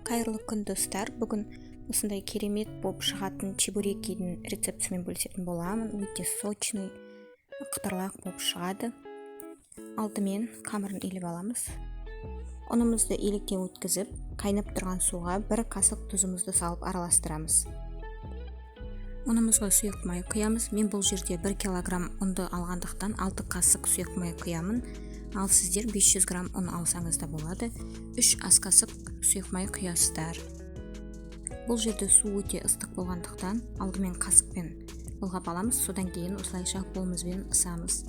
Қайырлы күн, достар! Бүгін осындай керемет болып шығатын чебурекидің рецептісімен бөлісетін боламын. Өте сочный, қытырлақ болып шығады. Алдымен қамырын илеп аламыз. Ұнымызды електен өткізіп, қайнап тұрған суға бір қасық тұзымызды салып араластырамыз. Ұнымызға сұйық май құямыз. Мен бұл жерде 1 килограмм ұнды алғандықтан 6 қасық сұйық май құямын. Ал сіздер 500 грамм ұн алсаңыз да болады. 3 ас қасық сұйық май құясыздар. Бұл жерде су өте ыстық болғандықтан алдымен қасықпен былғап аламыз, содан кейін осылайша қолымызбен ысамыз.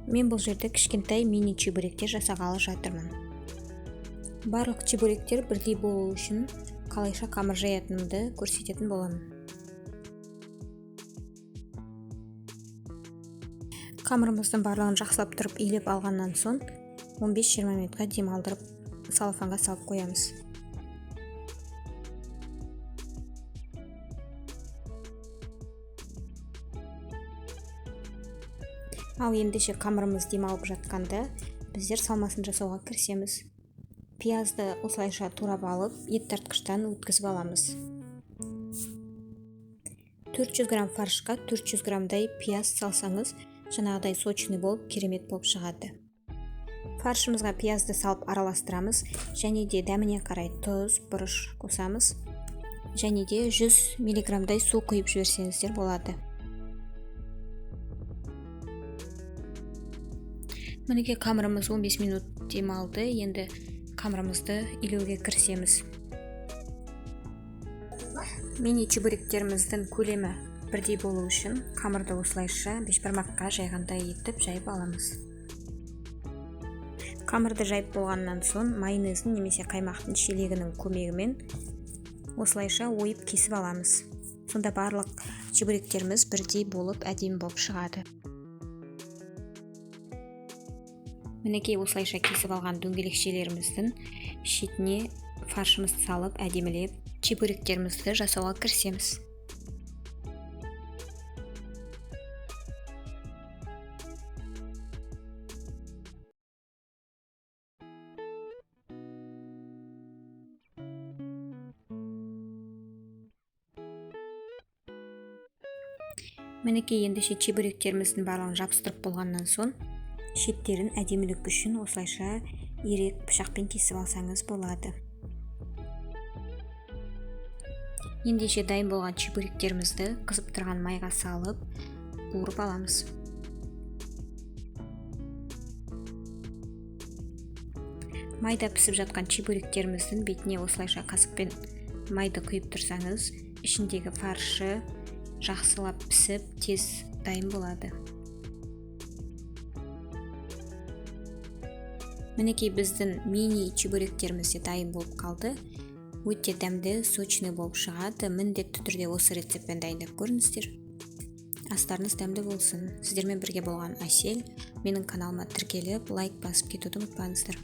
Мен бұл жерде кішкентай мини чебуректер жасағалы жатырмын. Барлық чебуректер бірдей болу үшін қалайша қамыр жаятынымды көрсететін боламын. Қамырымыздың барлығын жақсылап тұрып илеп алғаннан соң 15-20 минутқа демалдырып салафанға салып қоямыз. Ал ендеше қамырымыз демалып жатқанда біздер салмасын жасауға кірісеміз. Пиязды осылайша турап алып, ет тартқыштан өткізіп аламыз. 400 грамм фаршқа 400 граммдай пияз салсаңыз, жаңағыдай сочный болып, керемет болып шығады. Фаршымызға пиязды салып араластырамыз, және де дәміне қарай тұз, бұрыш қосамыз, және де 100 миллиграммдай су құйып жіберсеңіздер болады. Мінекей қамырымыз 15 минут демалды. Енді қамырымызды илеуге кірісеміз. Мини чебуректеріміздің көлемі бірдей болу үшін қамырды осылайша бешбармаққа жайғандай етіп жайып аламыз. Қамырды жайып болғаннан соң майонездің немесе қаймақтың шелегінің көмегімен осылайша ойып кесіп аламыз. Сонда барлық чебуректеріміз бірдей болып, әдемі болып шығады. Мінекей осылайша кесіп алған дөңгелекшелеріміздің шетіне фаршымызды салып, әдемілеп чебуректерімізді жасауға кірісеміз. Мінекей ендеше чебуректеріміздің барлығын жабыстырып болғаннан соң шеттерін әдемілік үшін осылайша ирек пышақпен кесіп алсаңыз болады. Ендеше дайын болған чебуректерімізді қызып тұрған майға салып қуырып аламыз. Майда пісіп жатқан чебуректеріміздің бетіне осылайша қасықпен майды құйып тұрсаңыз, ішіндегі фаршы жақсылап пісіп, тез дайын болады. Мінекей біздің мини чебуректеріміз де дайын болып қалды. Өте дәмді, сочный болып шығады. Міндетті түрде осы рецептпен дайындап көріңіздер. Астарыңыз дәмді болсын. Сіздермен бірге болған Әсел. Менің каналыма тіркеліп, лайк басып кетуді ұмытпаңыздар.